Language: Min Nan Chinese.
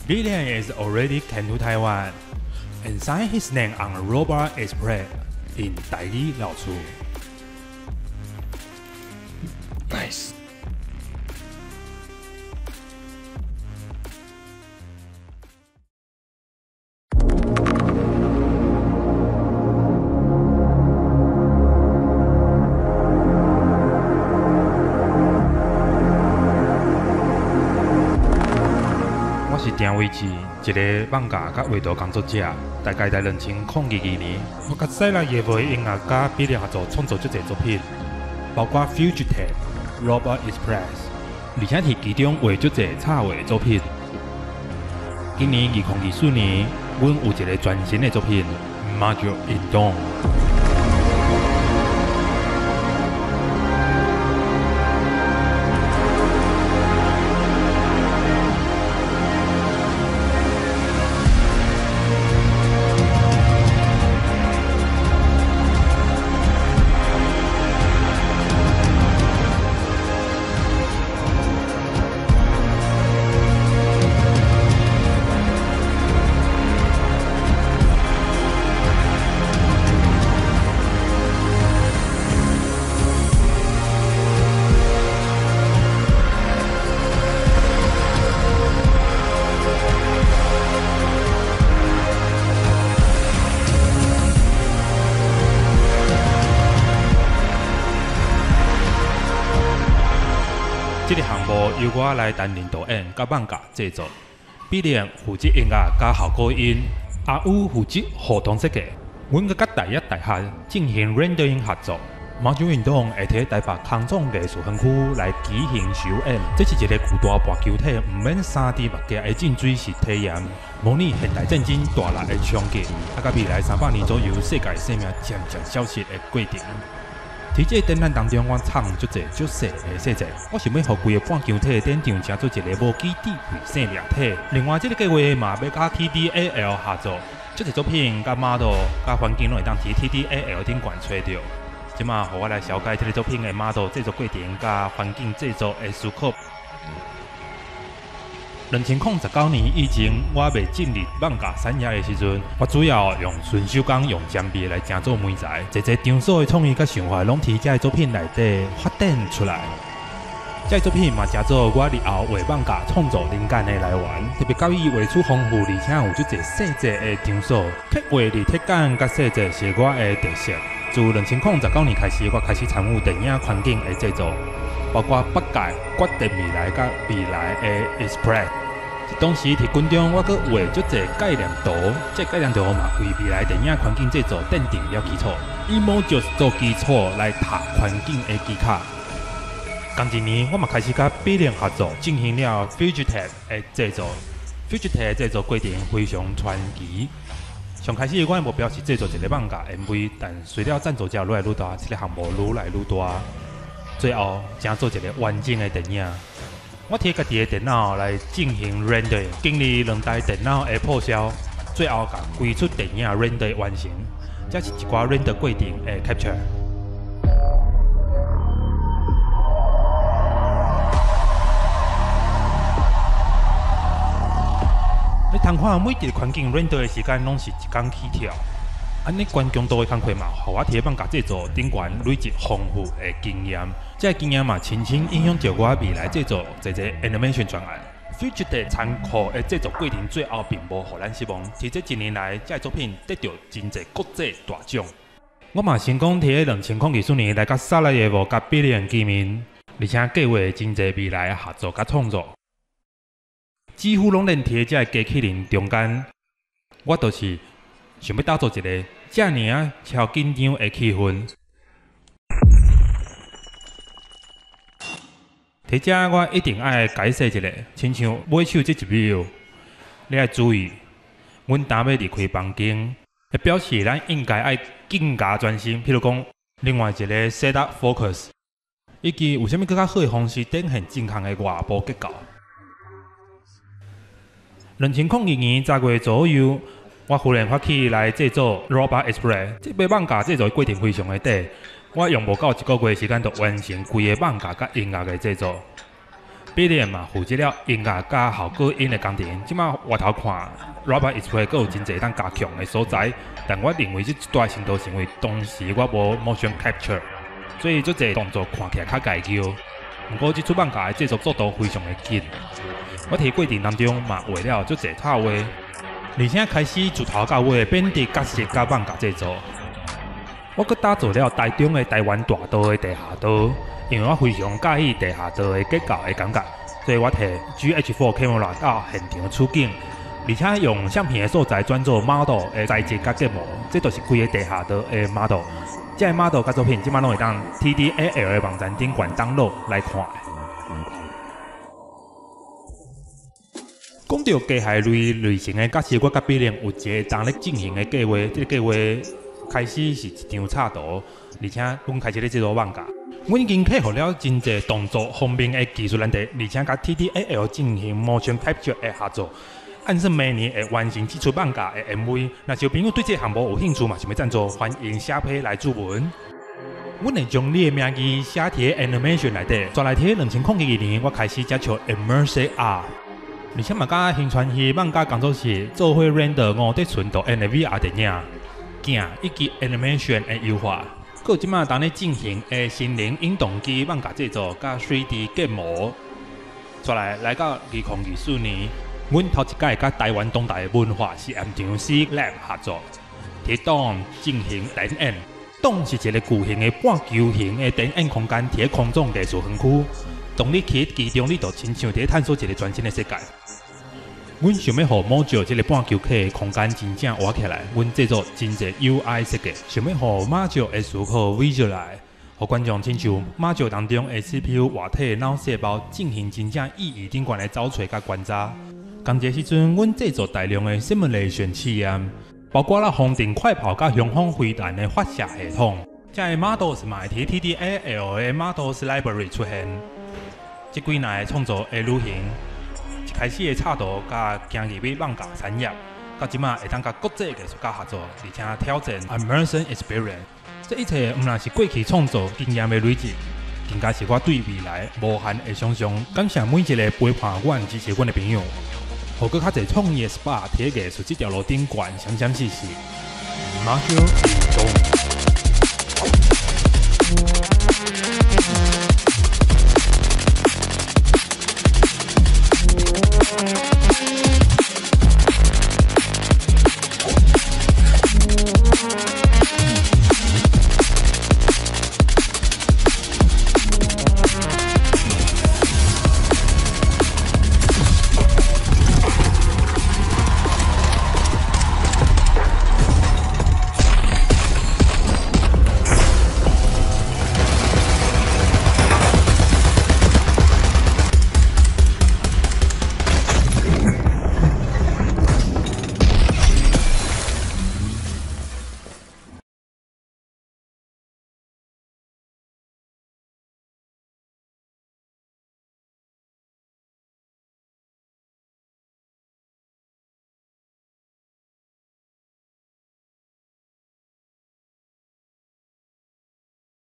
Billion is already came to Taiwan and signed his name on Robot Express in 台語老厝。 Nice. 我是丁偉志，一个漫畫佮畫圖工作者，大概在2022年，我佮薩拉耶夫的音樂家比利合作創作足濟作品，包括《Fugitive》、《Robot Express》，而且佇其中畫足濟插畫作品。今年2024年，阮有一个全新的作品《Module 運動》。這个項目由我來擔任導演佮漫畫製作，比連負責音樂佮效果音，阿宇負責互動設計。阮閣佮大一大學進行 rendering 合作。魔獸運動會佇台北康莊藝術園區來舉行首演，這是一个巨大半球體，毋免3D 目鏡的浸水式體驗，模擬現代戰爭帶來的衝擊，佮未來300年左右世界生命漸漸消失的過程。佇這个展覽當中，我藏足濟足細的細節，我想欲予規个半球體的展場成做一个無機智慧生命體。另外，這个計畫嘛欲佮 TDAL 合作，這個作品佮 model 佮環境攏會當佇 TDAL 頂懸揣著。這馬予我來紹介這个作品的 model 製作過程佮環境製作的思考。2019年以前，我未進入漫畫產業的時陣，我主要用純手工用鉛筆來成做媒材，濟濟場所的創意佮想法，攏佇這个作品內底發展出來。這个作品嘛，成做我日後畫漫畫創作靈感的來源。特別佮意畫出豐富，而且有足濟細節的場所，刻畫立體感佮細節是我的特色。自2019年開始，我開始參與電影環境的製作，包括北界、決定未來佮未來的 Express。當時佇軍中，我閣畫足濟概念圖，這概念圖嘛，為未來電影環境製作奠定了基礎。以 Mojo 做基礎來讀環境的技巧。仝一年，我嘛開始佮比聯合作，進行了 Fugitive 的製作。Fugitive 的製作過程非常傳奇。上開始，我的目標是製作一个漫畫 MV，但隨著贊助者愈來愈大，這个項目愈來愈大，最後成做一个完整的電影。我提家己的電腦來進行 render，經歷兩台電腦的報銷，最後共規齣電影 render 完成。這是一寡 render 過程的 capture。你通看每一个環境 render 的時間攏是一工起跳。按呢懸強度的工課嘛，予我佇漫畫製作頂懸累積豐富的經驗。這个經驗嘛，深深影響著我未來製作濟濟 animation 專案。Fugitive 殘酷的製作過程，最後並無予咱失望。佇這一年來，這个作品得著真濟國際大獎。我嘛成功佇咧2024年來佮薩拉耶夫佮比連見面，而且計劃真濟未來合作佮創作。幾乎攏連佇咧這个機器人中間，我就是想欲打造一个遮爾仔超緊張的氣氛。佇遮我一定愛解釋一下，親像尾手這一秒，你愛注意，阮今欲離開房間，表示咱應該愛更加專心。譬如講，另外一个 set up focus，以及有啥物閣較好的方式展現正確的外部結構。2022年10月左右，我忽然發起來製作 Robot Express，這部漫畫製作的過程非常的短，我用無夠一個月時間就完成規个漫畫佮音樂的製作。比利嘛負責了音樂佮效果音的工程。這馬回頭看，Robot Express 閣有真濟當加強的所在，但我認為這一段程度是因為當時我無 motion capture，所以足濟動作看起來較該叫。毋過這齣漫畫的製作速度非常的緊，我佇過程當中嘛畫了足濟插畫，而且開始自頭到尾編輯角色佮漫畫製作。我閣打造了台中的台灣大道的地下道，因為我非常佮意地下道的結構的感覺，所以我提 GH4 camera 到現場取景，而且用相片的素材轉做 model 的材質佮建模，這就是規個地下道的 model。這个 model 佮作品，這馬攏會當 TDAL 的網站頂懸 download 來看。講到機械類類型的角色，我佮比玲有一個當咧進行的計劃，這個計劃開始是一張插圖，而且阮開始咧製作網架。阮已經克服了真濟動作方面的技術難題，而且佮 TDAL 進行 motion capture 的合作。按算明年會完成這齣網架的 MV。若是有朋友對這個項目有興趣嘛，想欲贊助，歡迎寫批來諮詢。阮會將你的名字寫佇 animation 內底。紲來佇2022年，我開始接觸 Immersive Art，而且嘛佮興傳戲網架工作室做伙 render 5D 純導演的 VR 電影、鏡以及 animation 的優化。閣有這馬當咧進行的心靈永動機網架製作，佮 3D 建模。紲來來到2024年，阮頭一擺佮台灣當代文化實驗場 C Lab 合作，佇 DOME 進行展演。DOME 是一個巨型的半球形的展演空間，佇咧空中藝術園區。當你去其中，你就親像佇咧探索一個全新的世界。阮想欲予 Mojo 這個半球體的空間真正活起來，阮製作真濟 UI 設計，想欲予 Mojo 的思考 visualize，予觀眾親像 Mojo 當中的 CPU 活體腦細胞進行真正意義頂懸的找揣佮觀察。仝一個時陣，阮製作大量的 simulation 試驗，包括了風電快跑佮雄風飛彈的發射系統。這个 models 嘛會佇 TDAL 的 Models Library 出現。這幾年的創作的旅行，一開始的插圖佮行入去網架產業，到這馬會當佮國際藝術家合作，而且挑戰 Immersion Experience。這一切毋但是過去創作經驗的累積，更加是我對未來無限的想象。感謝每一個陪伴阮、支持阮的朋友，予閣較濟創意的 spark 佇藝術這條路頂懸閃閃爍爍。Marshall Dome。